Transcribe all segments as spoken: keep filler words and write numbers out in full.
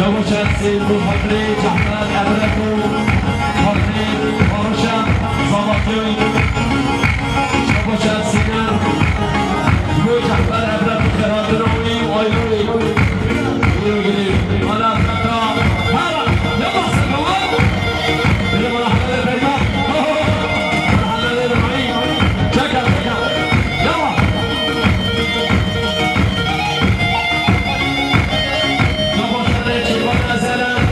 Şabaş Ersin, bu xatirê Cehfer Ebret û xatirê Barişa Zavatiyayî. Şabaş Ersin, bu Cehfer Ebret û xêrhatina wî û aîleyê wî. Yürü gidiyor. Ana, ana, ana. Yavaş, yavaş. Biri bana haber ver, bak. Bana haber ver, bak. Çek al, çek al. Yavaş. Yavaş, hadi, çık, bak, Zeren.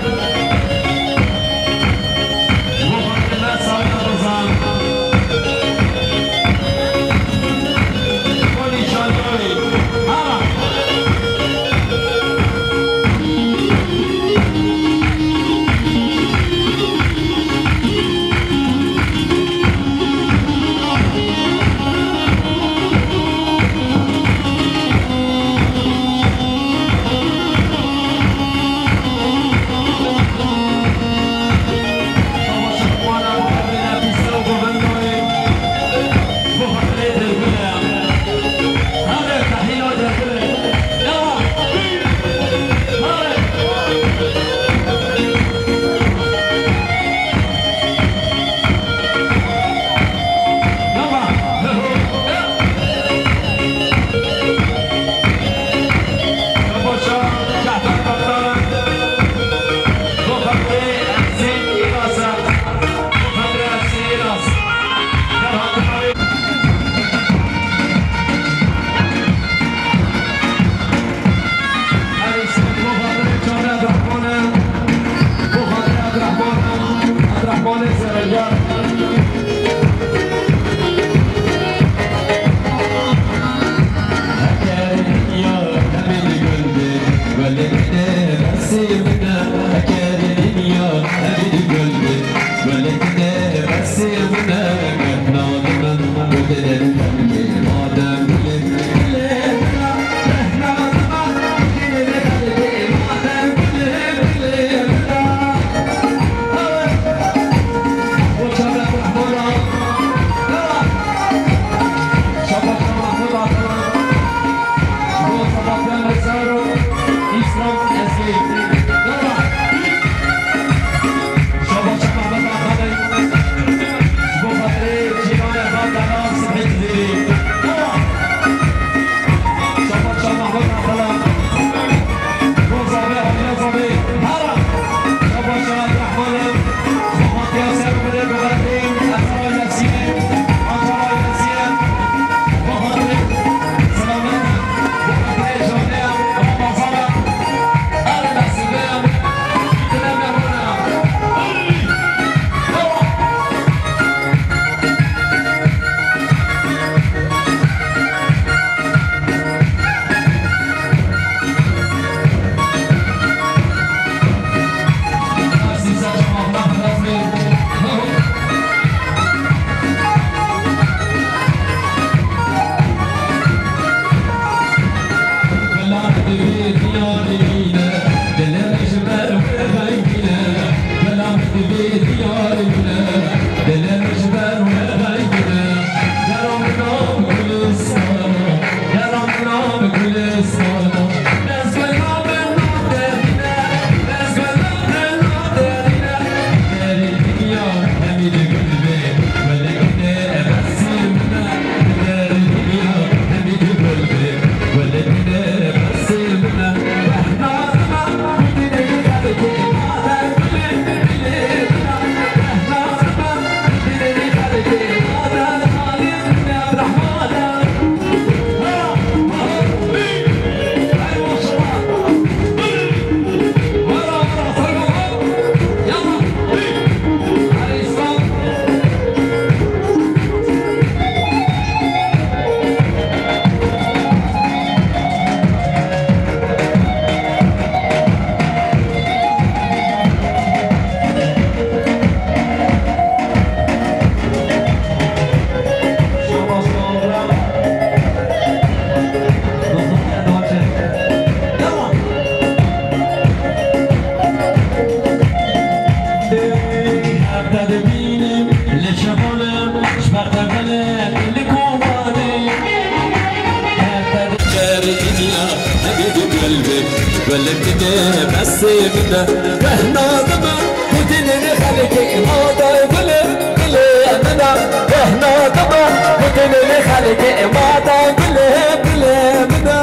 Li min e, mesê min e, behna min e, ku dilê xelkê ma de gulê, gulê min e, behna min e, ku dilê xelkê ma de gulê, gulê min e.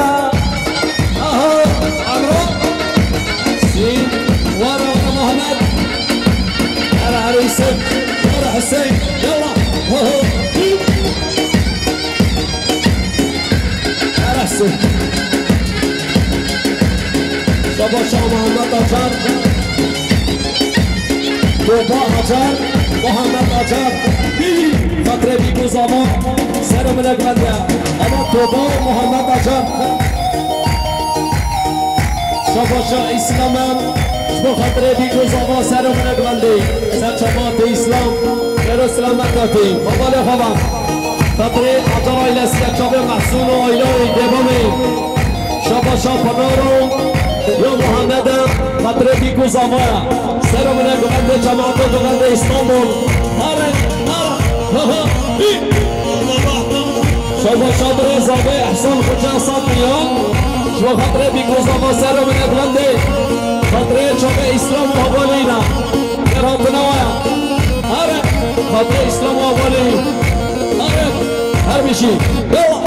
Aha, Emro, Sîn, Wara, Muhammed, Erê, Erê, Yusuf, Wara, Hüseyin, yalla, ho, ho, hi. Erê, Sîn. Şabaşa Muhammed Acar. Topa Acar. Muhammed Acar. Bî. Xatirê bîk û zava. Ser û minek bende. Ama Topa Muhammed Acar. Şabaşa İslam'ım. Ji bo xatirê bîk û zava ser û minek bende. Ser çavatê İslam. Gero selamet hatî. Babalê xwe ve. Xatirê Acar ailesiye, çavê Mehsûn û aileyê Dêbamê. Şabaşa Pinaro, ya Muhammede, xatirê bîk û zava. Ser û minek govendê, cemaatê govendê Îstanbul. Hare, hare, ha, ha, hî. Şabaşa birê zavê Ehsan Xoca Sat Miyan. Ji bo xatirê bîk û zava ser û minek govendê. Xatirê çavê Îslam û hevalîna. Ger hatina waya. Hare, xatirê Îslam û hevalî. Hare, her bijî. Dewa.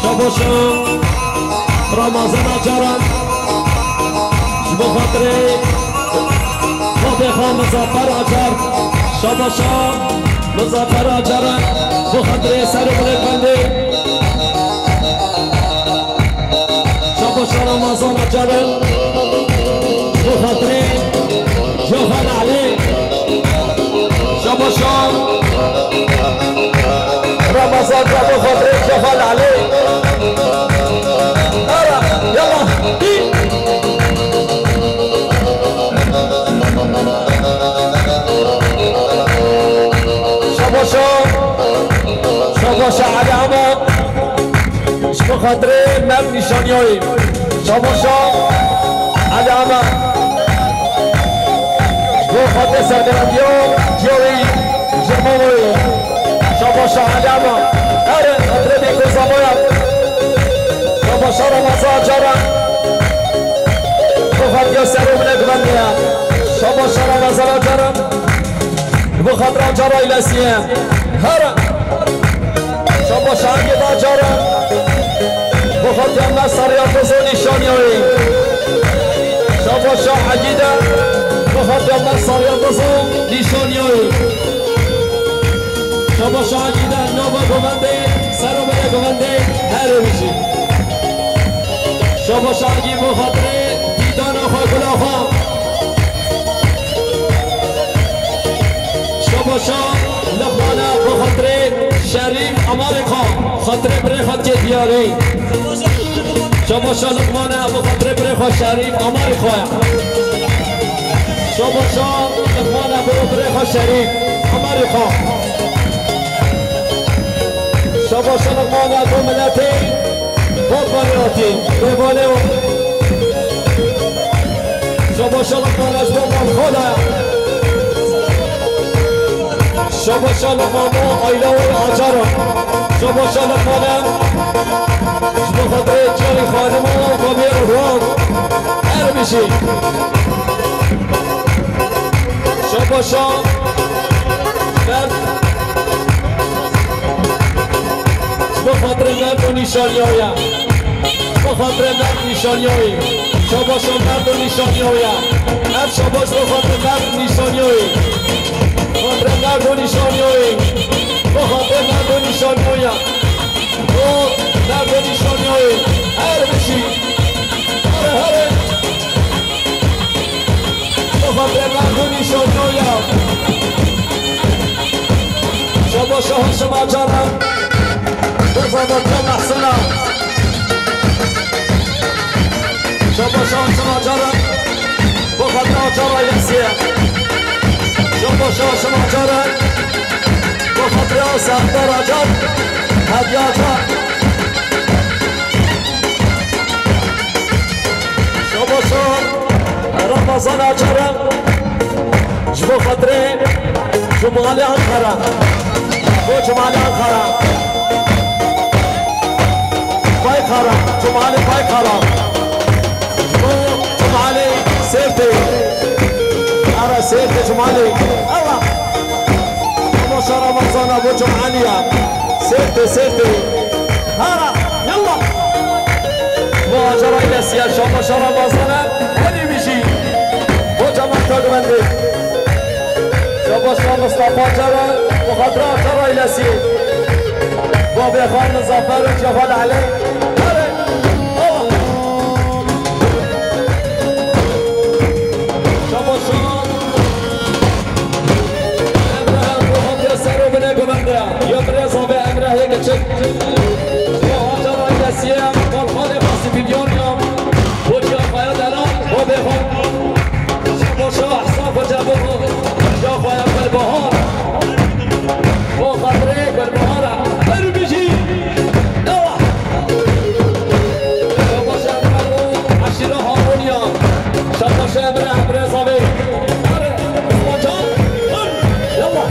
Şabaşa Ramazan Acaran, ji bo xatirê xwedê xwe Muzaffer Acar. Şabaşa Muzaffer Acaran, bo xatirê ser û minek bendê. Şabaşa Ramazan Acaran, bo xatirê Johan Alê. Şabaşa Ramazan Acar, bo xatirê Johan Alê. Ara, yalla, hî. Şabaşa, şabaşa Alê Ama. Ji bo xatirê merd nîşaniyayî. Şabaşa Elî Ama. Ji bo xatirê sergerendiya ciyawî Jirmanoyê. Şabaşa Elî Ama. Her xatirê bîk û zavaya. Şabaşa Ramazan Acaran. Ji bo xatiriya ser û minek guvendiye. Şabaşa Ramazan Acaran. Ji bo xatira Acar ailesiye. Here. Şabaşa Egîd Acar e. Ji bo xatira me Sarıya Tozo nîşaniyayî. Şabaşa Egîd e. Ji bo xatira me Sarıya Tozo nîşaniyayî. Şabaşa Egîd e. Nava govendê, ser û berê govendê. Here bijî. Şabaşa Egîd bo xatirê dîdana xwe, gula xwe. Şabaşa Luqmane bo xatirê Şerîf Amarê xwe, xatirê birê xwe tê diyarî. Şabaşa Luqmane bo xatirê birê xwe Şerîf Amarê xwe. Şabaşa Luqmane bo birê xwe Şerîf Amarê xwe. Şabaşa Luqmane bo miletê. Bot Balyatî, Bêvalê û Şabaşa Luqman ez bo Malxola. Şabaşa Luqman bo Ayla û Acara. Şabaşa Luqman e. Ji bo xatirê Çarî Xanim û Babiyê Ruhan. Her bijî. Şabaşa Merd. Ji bo xatirê merd û nîşaniyaya. Ji bo xatirê merd nîşaniyayî. Şabaşa merd û nîşaniyaya. Ev şabaş bo xatirê merd nîşaniyayî. Xatirê merd û nîşaniyayî. Bo xatirê merd û nîşaniyaya. Bo merd û nîşaniyayî. Her bijî. Here, here. Bo xatirê merd û nîşaniyaya. Şabaşa Haşim Acar e. Bo xatirê Mehsûn e. Şabaşa Haşim Acar e. Bo xatirê Acar ailesiye. Şabaşa Haşim Acar e. Bo xatirê Serdar Acar. Hediye Acar. Şabaşa Ramazan Acar e. Ji bo xatirê Çumalê Ankara. Bo Çumalê Ankara. Baykara. Çumalê Baykara. Bo Çumalê Sêrtê. Ara Sêrtê Çumalê. Ewa. Bo şara Ramazana, bo Çumaliya. Sêrtê, Sêrtê. Hara. Yalla. Bo Acara Îlesiya, şaba şara Ramazana. Herî bijî. Bo Cemal Tagmendê. Şaba şah Mustafa Cara, bi xatira Cara Îlesiyê. Babê xan Muzaffer û Cefal Elê. Hadi. Allah. Şaba şah. Emre, bu hafta ser o bine gövende. Ya birêza ve Emre hê kiçik. Ya Cara Îlesiye, Balxanê Xasî Bilyoniya. Bu cihaya delal, babê xan. Şaba şah, Safa Cabo, Şafaya Gulbahar. Bo xatirê Gulbahara, her bijî. Ewa. Şaba şah, Eşîra Harûniya. Şaba şah, Emre, Emre Zavê. Hadi, Osmancan, hadi. Yalla.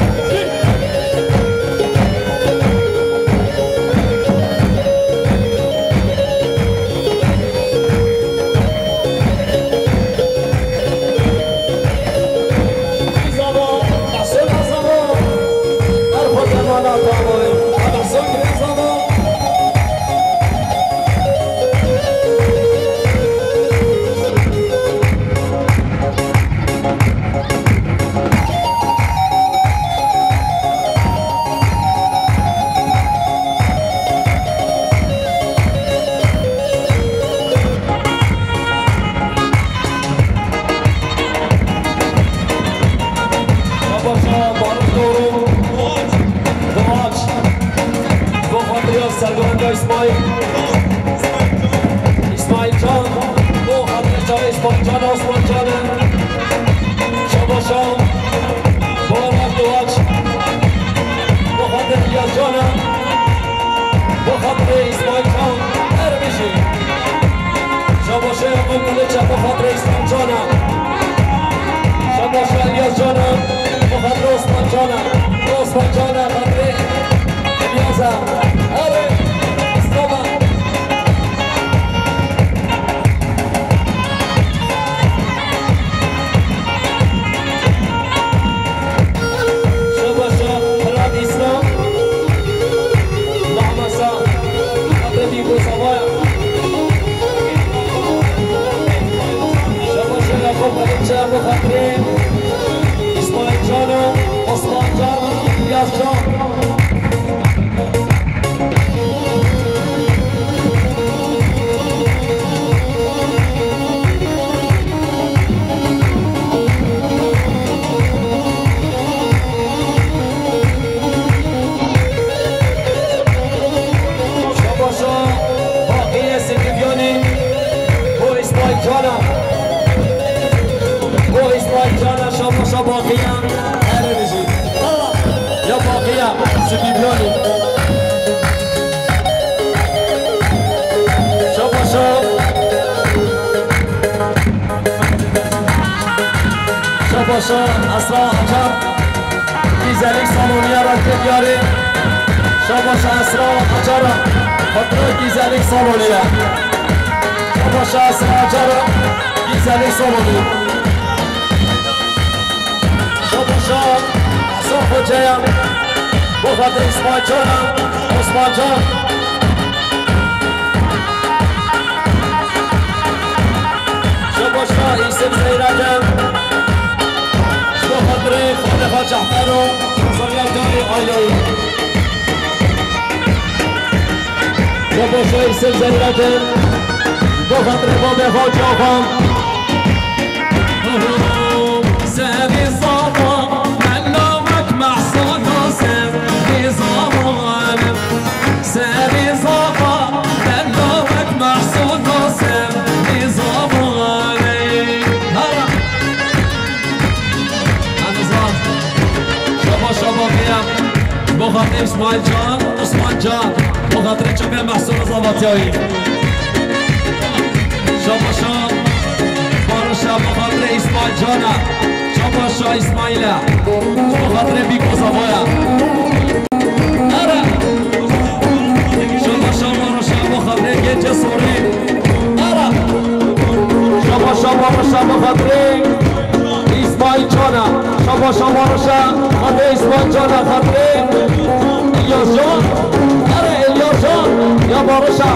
Şabaşa Barış Doğru. Doğaç. Bo xatirê sergiranda İsmail. İsmail Can. Bo xatirê çavê İsmail Can, Osman Can. Şabaşa. Bo Doğaç. Bo xatirê İlyas Can. Bo xatirê İsmail Can. Her bijî. Şabaşa Yakup Kılıç, bo xatirê İsmail Can. Şabaşa İlyas Can. Bo xatirê Osman Can. Osman Can, xatirê İlyas. Hadi. İslam'a. Şabaşa Miran İslam. Mahmasa. Xatirê Bîko Savaya. Şabaşa Yakup Elîçe, bo xatirê İsmail Cana, Osman Can, İlyas Can. Şabaşa Baqiye Silivyanî, bo İsmail Cana. Bo İsmail Cana, şabaşa Baqiye. Her bijî. Ya Baqiye Silivyanî. Şabaşa. Şabaşa Esra Acar. Güzellik salonu ya Rakip Yarı. Şabaşa Esra Acara. Fatura Güzellik Salonu ya. Şabaşa Esra Acara. Güzellik Salonu. Şabaşa Esra Hocaya. Bo xatirê İsmail Cana. Osman Can. Şabaşa Îsif Zeyratem. Bo xatirê Xalê Xal Cehfero, Zanya Darê Aylayî. Şabaşa Îsif Zeyratem. Bo xatirê babê Xal Caxan. Serî zava, mella wek mehsûd o serî zava. Serî zava, mella wek mehsûd o serî zava. Hara. Hadi zaf. Şaba şaba qiyam. Bo xatirê İsmail Can, Osman Can. Bo xatirê çavê mehsûd o zavatiyayî. Şaba şa. Barışa, bo xatirê İsmail Cana. Paşa Îsmaîl e. Ji bo xatirê Bîko Zavaya. Here. Şaba şaba roşa bo xatirê Gêncê Sorê. Here. Şaba şaba roşa bo xatirê Îsmaîl Can e. Şaba şaba roşa xatirê Îsmaîl Can e, xatirê Îlyas Can. Here Îlyas Can. Ya baroşa.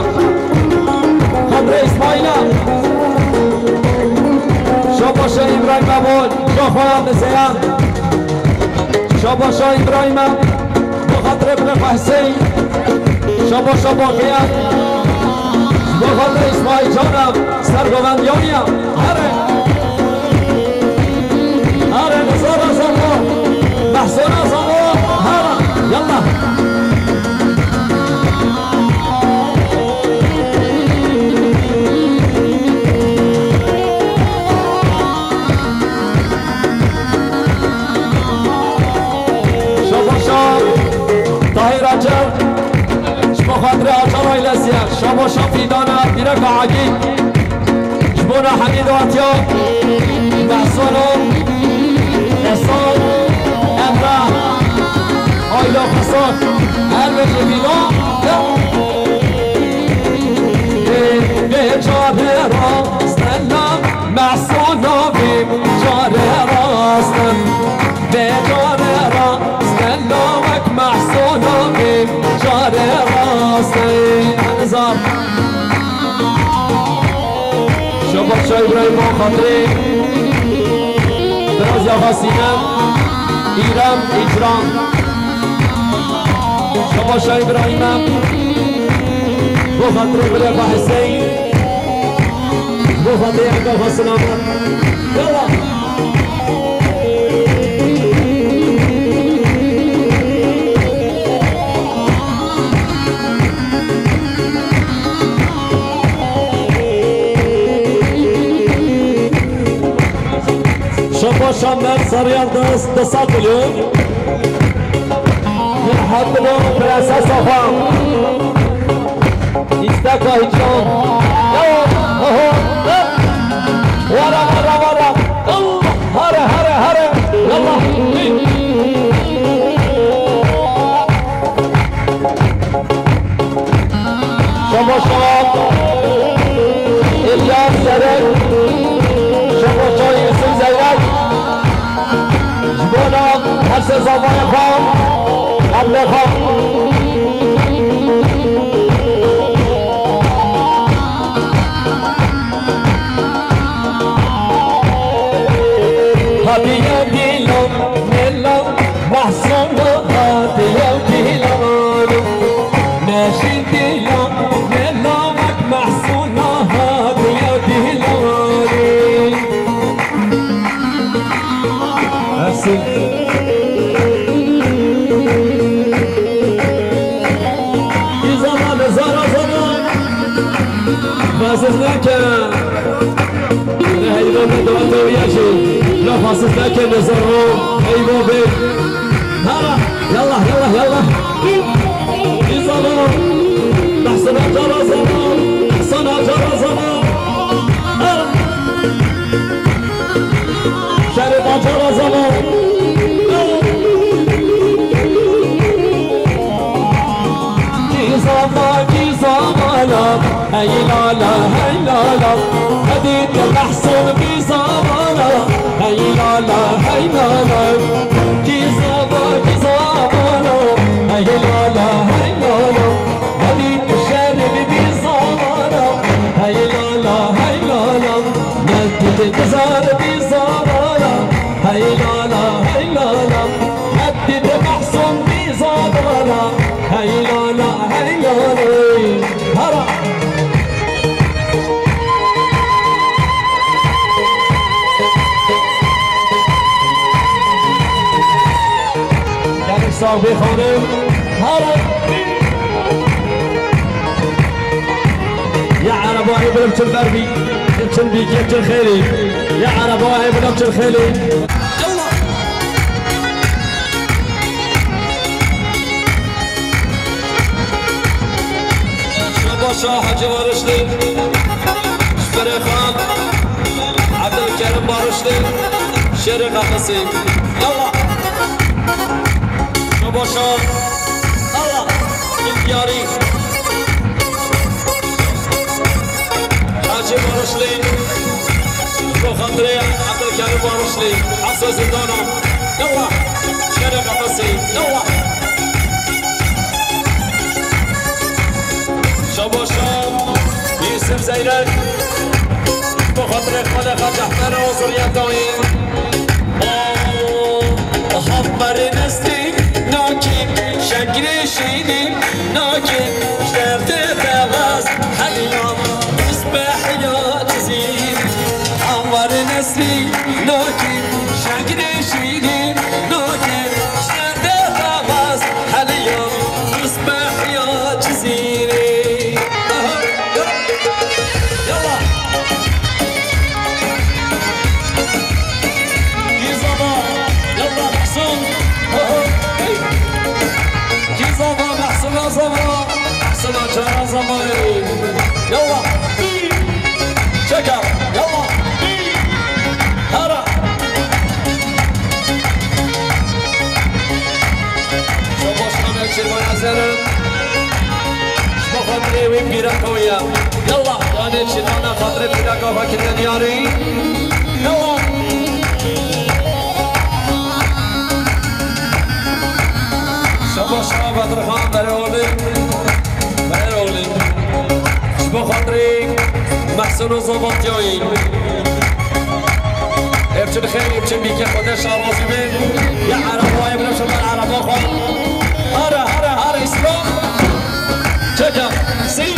Xatirê Îsmaîl e. Şabaşa Îbrahîm Ebol, Şaxoyan Nizeyan. Şabaşa Îbrahîm e. Bo xatirê Bilêfa Hüseyin. Şabaşa Baqiye. Bo xatirê Îsmaîl Can e. Sergovendiyan e. Here. Here, nizara zano. Behsona zano. Here. Yallah. Şabaşa Tahir Acar, ji bo xatirê Acar ailesiye. Şabaşa Fîdana, Pîreka Agî. Ji bona Hemîd Atya, Behsana, Esan, Emre, Ayla Xisar, her weke Fîdan. Vê, vê carê rast e na, Behsana vê carê rast e. Vê carê rast e na, wek Behsana vê carê rast e. Zar. Şabaşa Îbrahîm bo xatirê Birazya Xasîne, Îrem, Îcran. Şabaşa Îbrahîm e. Bo xatirê Bilêfa Hüseyin. Bo xatirê Eka Xasinamet. Yallah. Şabaşa Mer Sarıyan Dağ, Dağ Sakılıyor. Merhaba, Prenses Safa. İstek Aycan. Oho, oho. Vara, vara, vara. Allah, hare, hare, hare. Yallah. Şabaşa İlyas Serek, Şabaşa Yusuf Zeyrek, ji bona her sê zavayê xwe, evlê xwe. Hatiye dîlan, mela, Mahsûna hatiye dîlan. Neşî dîlan, mela wek Mahsûna hatiye dîlan. Mersi. Î zaman zara zaman. Bazı neke. Heyvan da dawata wiya jî. La fasız neke nezero. Heyvan be. Hara. Yallah, yallah, yallah. Bizano. Behsana cara zano. Sana cara zano. Hara. Şerê ma cara zano. Kî zama, kî zamana. Hey lala, hey lala, hedî te Mahsûn bî zamana. Hey lala, hey lala, kî zava, kî zamana. Hey lala, hey lala, hedî te Şerîf bî zamana. Hey lala, hey lala, hedî te Nizar bî zamana. Hey lala, hey lala, hedî te Mahsûn bî zamana. Hey lala, hey lala, hey. Hara. Gelek sağ ol, bê xanim. Hara. Ya erebahê bilim çil ber bî, çil bî, çil xêrî. Ya erebahê bilim çil xêrî. Şabaşa Hacı Barışlı, Ferefan, Abdülkerim Barışlı, Şêrê qefesê. Yalla. Şabaşa. Yalla. Diyarî. Hacî Barışlî. Bo xatirê Abdülkerim Barışlî. Esa zindana. Yalla. Şêrê qefesê. Yalla. Şabaşa Yusuf Zeyrek. Bo xatirê xalê Xal Cehfer û zuriyetayê. Hemberê neslî nakî, şeklê şînî nakî, ji derdê dewas heliyam, dest be heyat zî. Hemberê neslî nakî, şeklê şînî nakî, ji derdê dewas heliyam, dest be heyat zî. Aha, ya. Yalla. Kîzava, yalla Mehsûn. Hey. Kîzava, Mehsûna zava, Mehsûna cara zava, hey. Yalla. Bî. Çeka. Yalla. Bî. Hara. Şabaş, Ahmet Şirvan Ezerin. Ji bo xatirê wî pîreka wî ye. Yalla, yanê çîdana xatirê pîreka xwe kiriye diyarî. Yalla. Şabaş, Bedirxan Bereoğlu. Bereoğlu. Ji bo xatirê Mehsûn û Zavatiyayî. Hevçin xêr, hevçin bîkê xwe de şarazî bin. Ya Ereba, ya bira şema Ereba xwe. Hara, hara, hara, İslam. Çeka, sî.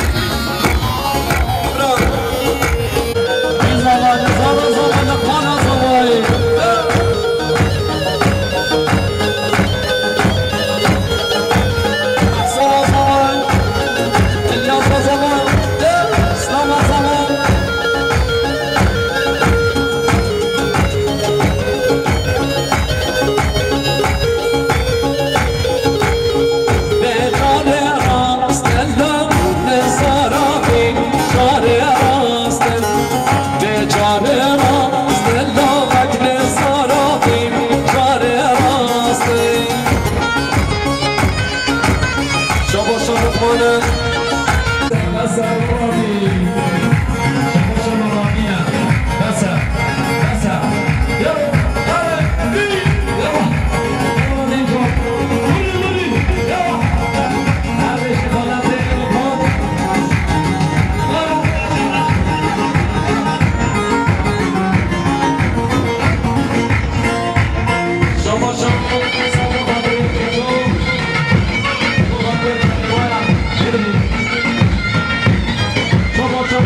Bira. Zava, zava, zava, Luqmana zavayî. Zava, zava. Zava, zava. Zava, zava. Bê çare rast e, la nizara bî, çare rast e. Bê çare rast e, la vek nizara bî, çare rast e. Şabaş, şabaş, mane. Bes e, Rabî. Şabaş, şabaş, Rabî ye. Bes e, bes e. Ya, hadi, yalla. Yalla, Dinco. Vurun, vurun. Yalla. Her beşi falan değil, bak. Yalla. Şabaş, şabaş. Şabaş, şabaş.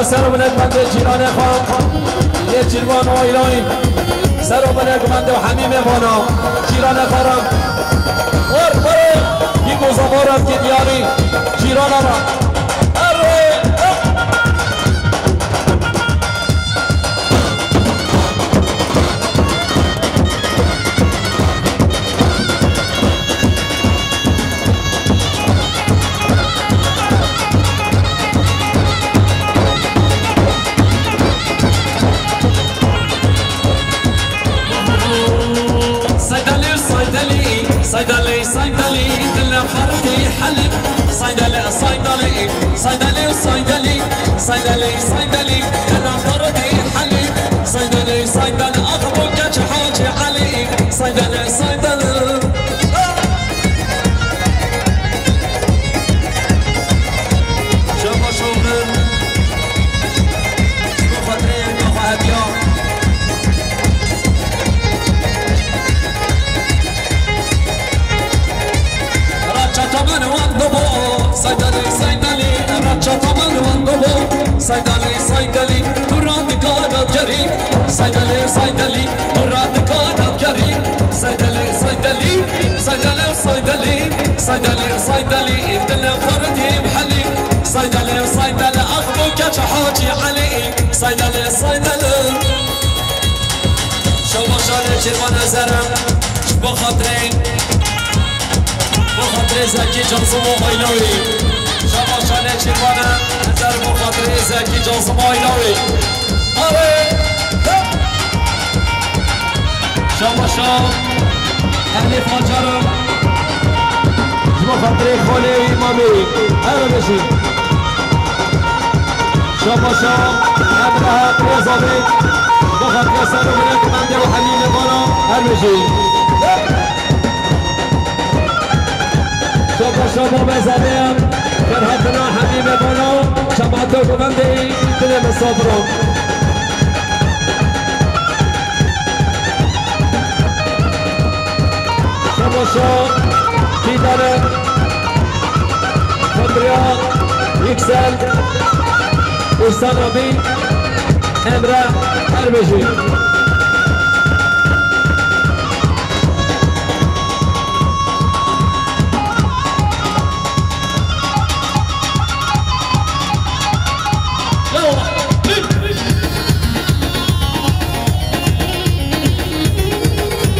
Ser û binekmendê cîranê xwe, Nêçîrvan Aylayî. Ser û binekmendê û hemî mêvana cîranê xwe re. Wer, wer, yî ku zavaran ki diyarî cîrana re. Erê! Saydalî, Saydalî, Saydalî, Saydalî, dila xertî helî. Saydalî, Saydalî, Saydalî, Saydalî, Saydalî, Saydalî, dila xertî helî. Saydalî, Saydalî, ax bo keç Hacî Elî. Saydalî, Saydalî. Şaba şoxin. Ji bo xatirê yeka xwe hediya. Raça taman wan dobo, Saydalî, Saydalî, raça taman wan dobo, Saydalî, Saydalî, tu radikala gerî, Saydalî, Saydalî, tu radikala gerî, Saydalî, Saydalî, Saydalî, Saydalî, Saydalî, Saydalî, dile xwe re têm helî, Saydalî, Saydalî, ax bo keç Hacî Elî, Saydalî, Saydalî. Şaba şanê Çirvan Ezer e, ji bo xatirê, bo xatirê Zekî Cazim û Aylawî. Şaba şanê Çirvan Ezer, bo xatirê Zekî Cazim û Aylawî. Arê! Şaba şa, ehlê Facaran. Ji bo xatirê xalê û îmamê, her bijî. Şaba şa, Emre Rêzabê, bo xatirê ser û binekmendê û hemî mêvana, her bijî. Şaba şa, babê Zabê, berhatina hemî mêvana, cemaeta govendê, dilê misafiran. Şaba şa, Fîdane, Xemriya, Yüksel, Ursan abi, Emre, her bijî.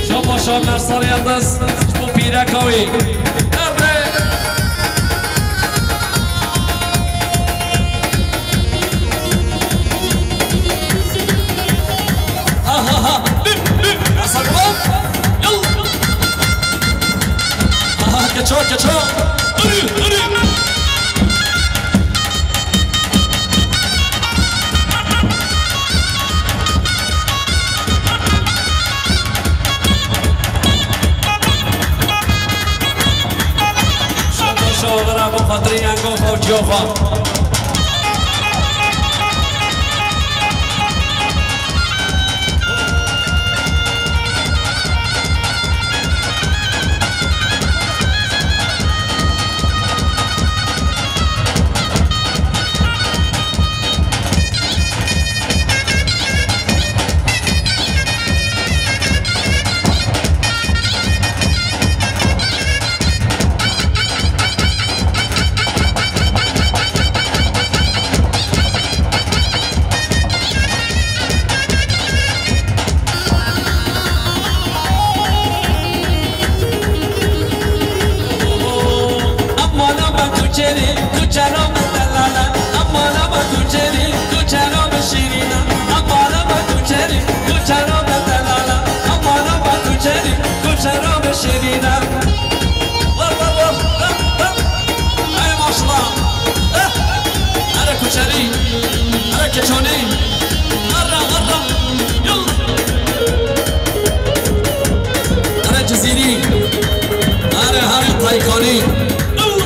Şaba şa, Mersar Yildiz, ji bo pîreka wî. Erdê! Aha, ha, dip, dip, asa gol. Yıl. Aha, keço, keço. Hadi, hadi. Şoto şovira bo xatirî engo xewçiyo xwe. Aman aman tu çêrî, tu çera min delala. Aman aman tu çêrî, tu çera min şîrîna. Aman aman tu çêrî, tu çera min delala. Aman aman tu çêrî, tu çera min şîrîna. Var, var, var. Hey, hey. Hey, maşallah. Eh. Here kuçerî. Here keçonî. Arra, arra. Yol. Here Cizîrî. Here, here Taykanî. Yol.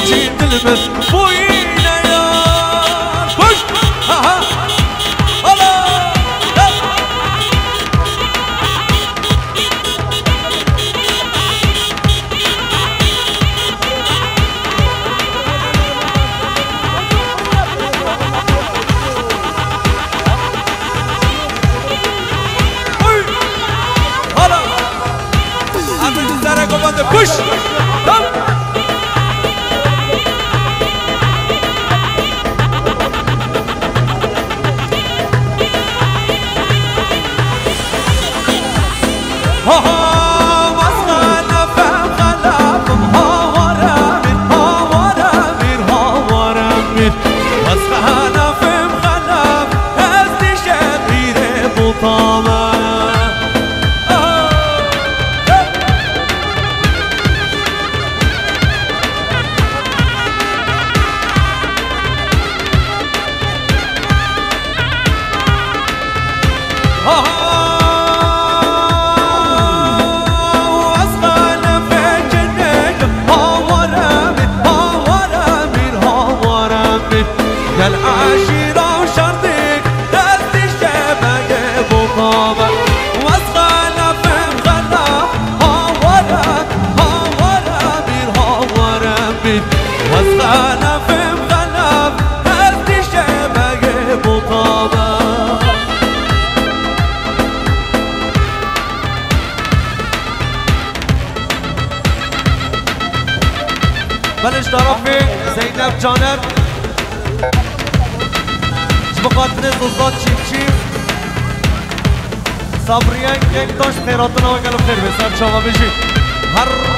Çî dilimiz bûyîne yar. Koş! Aha! Hala! Oy! Hala! Artık zerre komandı. Koş! Tam! Ha ha, wes xelefim xelefim, hawar emîr, hawar emîr, hawar emîr. Wes xelefim xelef, ez dîşe pîrê bûtame. Ah! Gel eşîra û şerdîk, destî şebegê bû xabe. Wes xelefim xelef, hawara, hawara bir, hawara bir. Wes xelefim xelef, destî şebegê bû xabe. Belê ji tarafê Zeynep Caner, ji bo xatirê Zozan Çîfçî, Sabriye Göktaş, xêratina we gelo xêr be, ser çava bijî. Herre!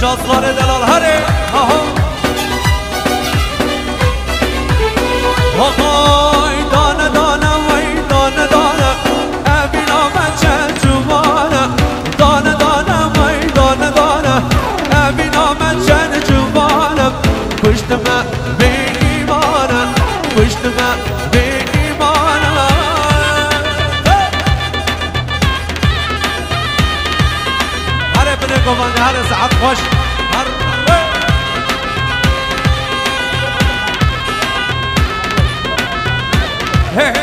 Şanslarê delal herê, ha ha. Hay dane dane, vay dane dane, evîna me çend ciwan e. Dane dane, vay dane dane, evîna me çend ciwan e. Kuştime bêîman e, kuştime bêîman e. Here binê govane, here saet xweş. Her He, he,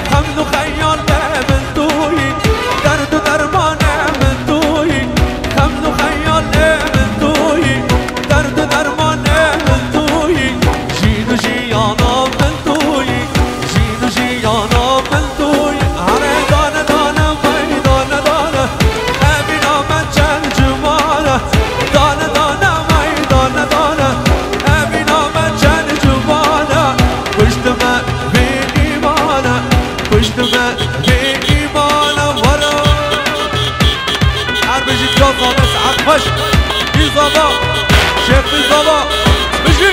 xem û xeyalê min tu yî, derd û dermanê min tu yî. Xem û xeyalê min tu yî, derd û dermanê min tu yî. Jîn û jiyana min tu yî, jîn û jiyana min tu yî. Here dane dane, vay dane dane, evîna me çend ciwan e. Dane dane, vay dane dane, evîna me çend ciwan e. Kuştime bêîman e, kuştime bêîman e, wara. Her bijî, Can Zade, saet xweş. Pîr Zava, Şêx Pîr Zava, bijî.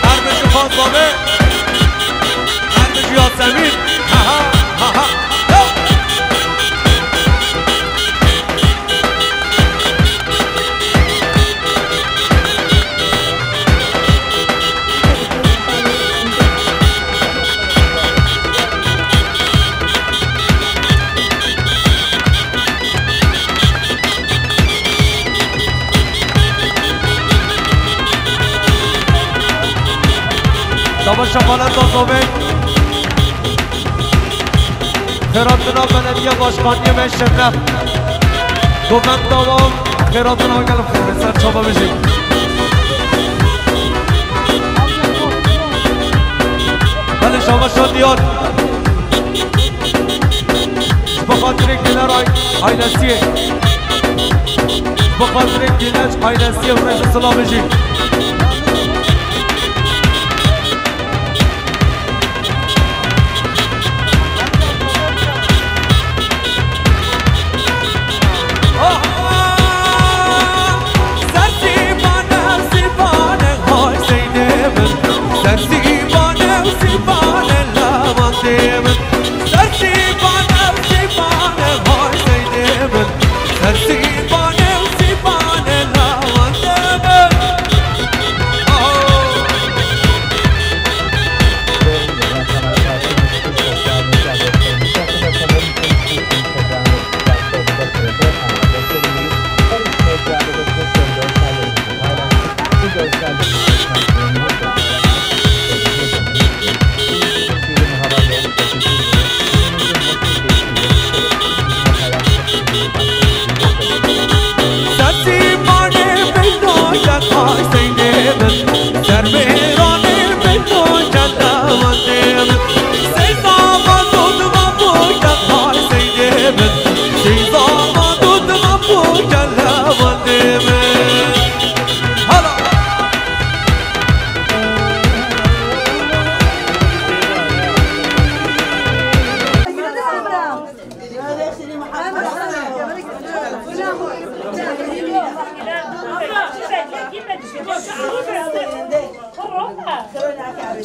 Her bijî Xan Zade, her bijî Yasemîn. Ha ha, ha ha. Savaş şafalar da sobe. Xêratina Belediye Başkaniyê me Şirnex. Govend Dawa, xêratina gelm xêr, ser çava bijî. Belê şavaşa diyar. Ji bo xatirê Güler ay-, ailesiyê. Xatirê Gîleç ailesiyê û rêz û silavê jî.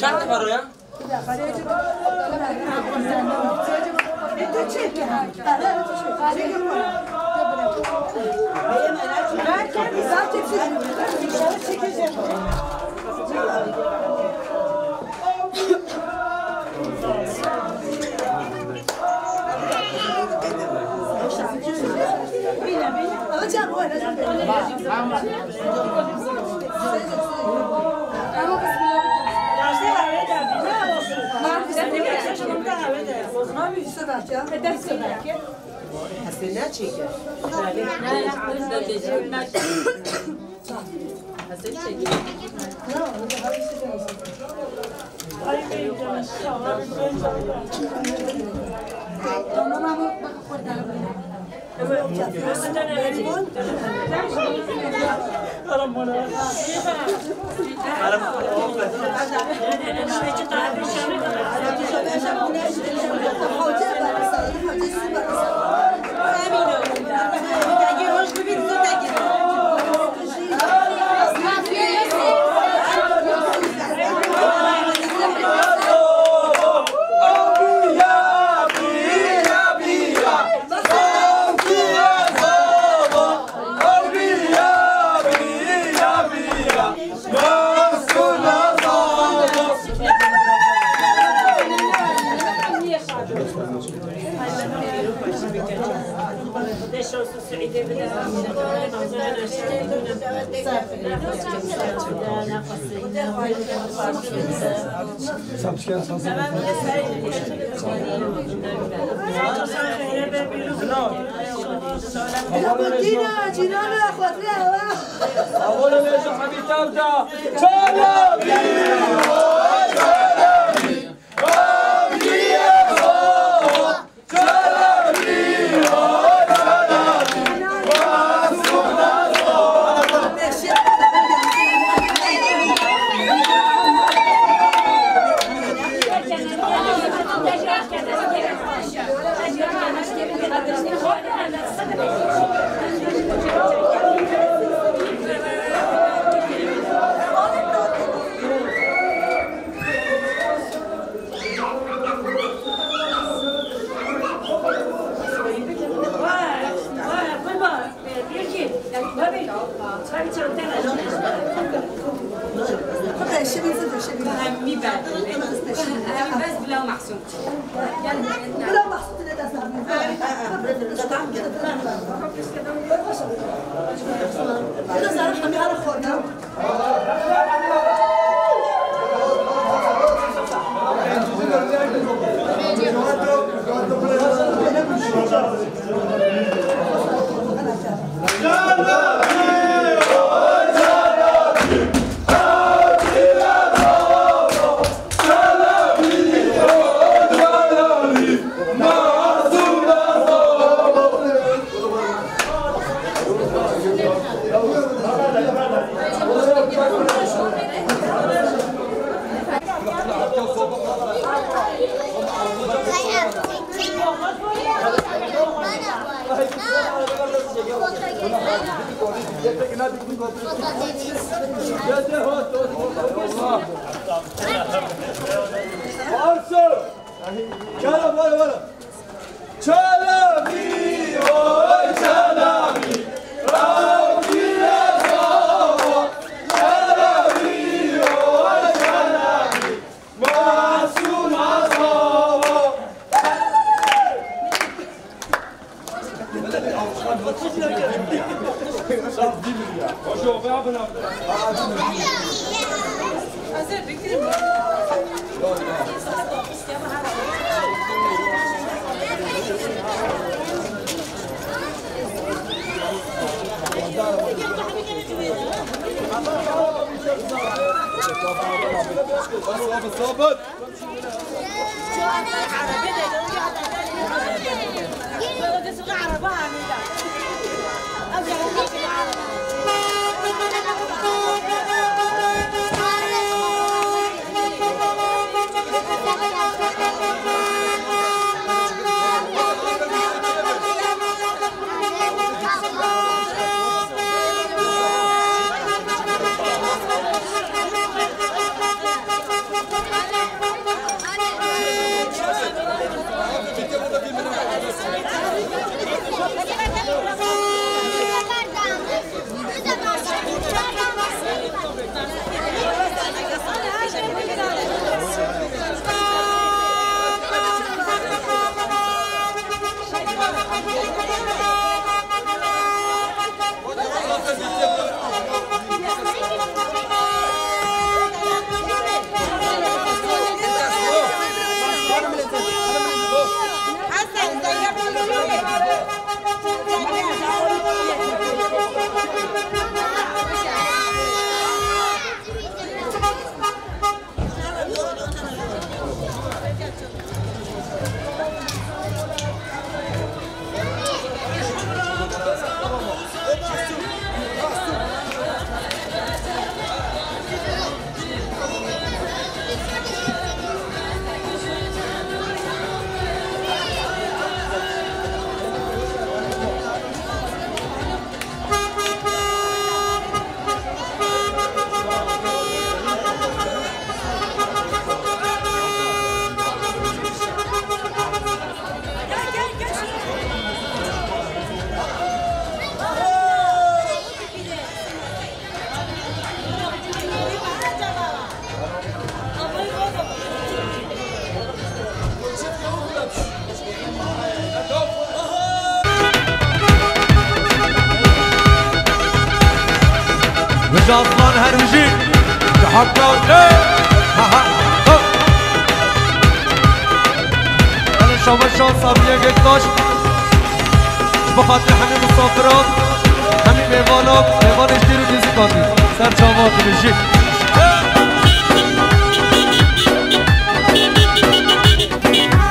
Çend nefar o ya? Cîna, cînana xwatirê ew e. Awolê me ji Hebî tev de. Çalabi! Varsa! Çala, vara, vara! Çalamî, oy çalamî, rawkî ez ava. Çalamî, oy çalamî, masûm ez ava. Mijê Aslan her bijî. Ji hepta lê. Ha, ha, ho. Hele şabaş şans abiye Göktaş. Ji bo xatirê hemî misafiran, hemî mêvanan, mêvanê ji dîr û nêzîkan dî. Ser çava dibêjî.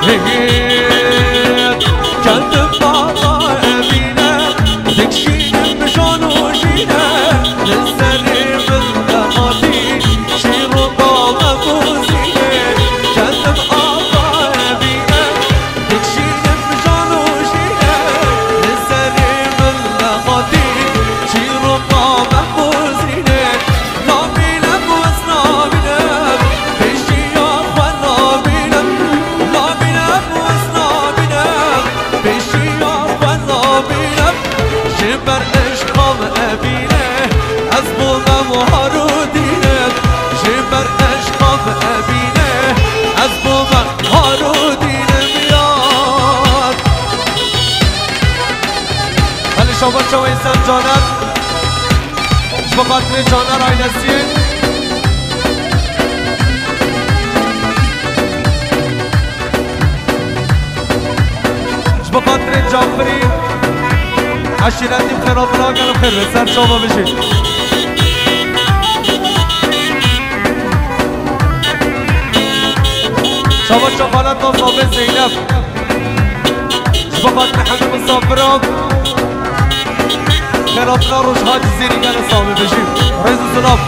Hey, hey, geldim baba evine, dikşinim jano jine, li serê min de hatî, şîro baba bozîne, geldim baba evine, dikşinim jano jine, li serê min de hatî, şîro baba bozîne. Nabînim wes nabînim, pêşiya xwe nabînim. Nabînim wes nabînim, pêşiya xwe nabînim. Ji ber eşqa min ebîne, ez bo me war û dînim. Ji ber eşqa min ebîne, ez bo me war û dînim yar. Hadi şaban çawa insan caner. Ji bo xatirê Caner ailesiyê. Ji bo xatirê Cafirî, eşîretî xêra bira gel xêr be, ser çava bijî. Çava çaxalet da Sabê Zeynep. Ji bo xatirê hemî misafiran. Xêratina Rojha Cizîrî gele sabê bijî. Rêz û silav.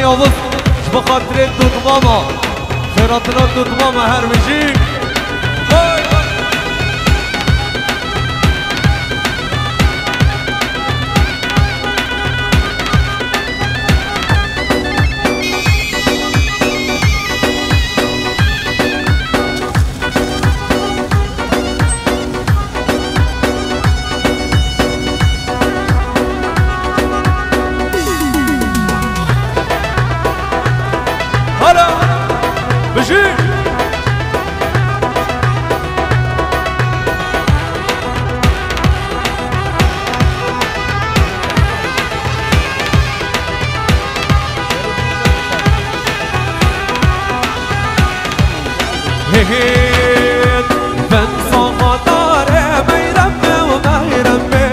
Yavuz, ji bo xatirê dotmama, xêratina dotmama her bijî. Hey! Hala! Bijî! Hê hê, ben saxadarê meyrem me û meyrem me.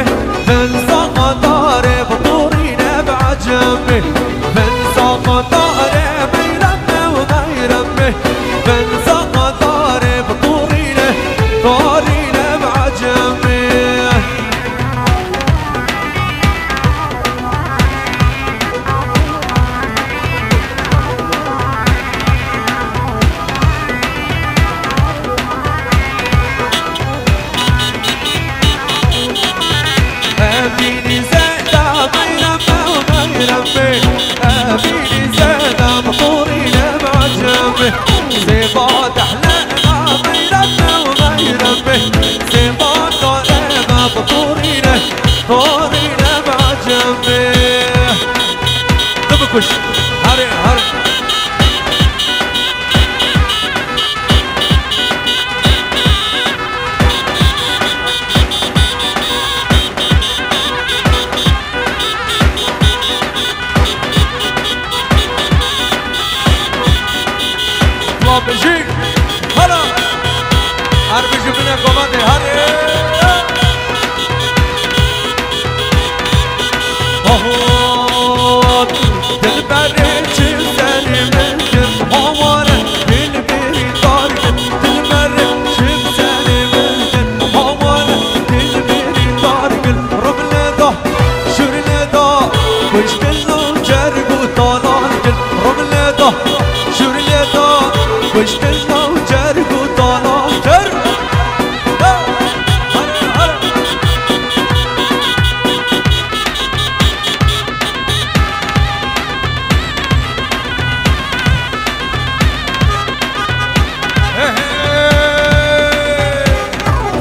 Ben saxadarê bi torîne bi ecem me. Ben saxadarê meyrem me û meyrem me. Ben saxadarê bi torîne, torîne bi ecem me. Evînî zêda meyrem be û meyrem be. Evînî zêda bi torîne bi ecem be. Zêba dehle me meyrem be û meyrem be. Zêba dare me bi torîne, torîne bi ecem be. Tu bikuş. Herê, herê. Wa bijî. Hala. Her bijî bine komandê. Hadi. Oho. Dilberê çi serê min kir, haware dilberî dar kir. Dilberê çi serê min kir, haware dilberî dar kir. Rûm lê da, şûr lê da, kuştin û cerg û talan kir. Rûm lê da, şûr lê da, kuştin û cerg û talan kir. Hey! Hare, hare!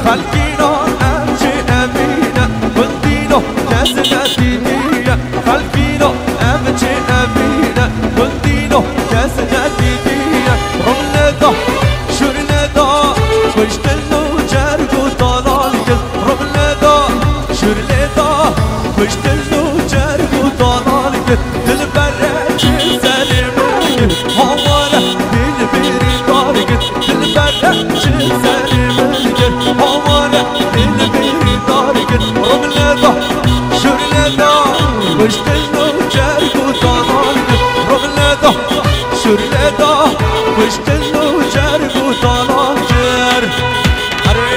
Xelkîno ev çi evîne, gundîno kes nedîtiye. Xelkîno ev çi evîne, gundîno kes nedîtiye. Rûm lê da, şûr lê da, kuştin û cerg û talan kir. Rûm lê da, şûr lê da, kuştin û cerg û talan kir. Dilbere çi serê min kir, haware dilberî dar kir. Dilbere çi serê min kir, haware dilberî dar kir. Rûm lê da, şûr lê da, kuştin û cerg û talan kir. Rûm lê da, şûr lê da, kuştin û cerg û talan kir. Herê!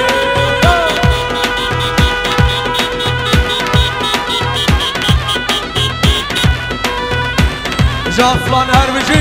Ji Aslan her bijî.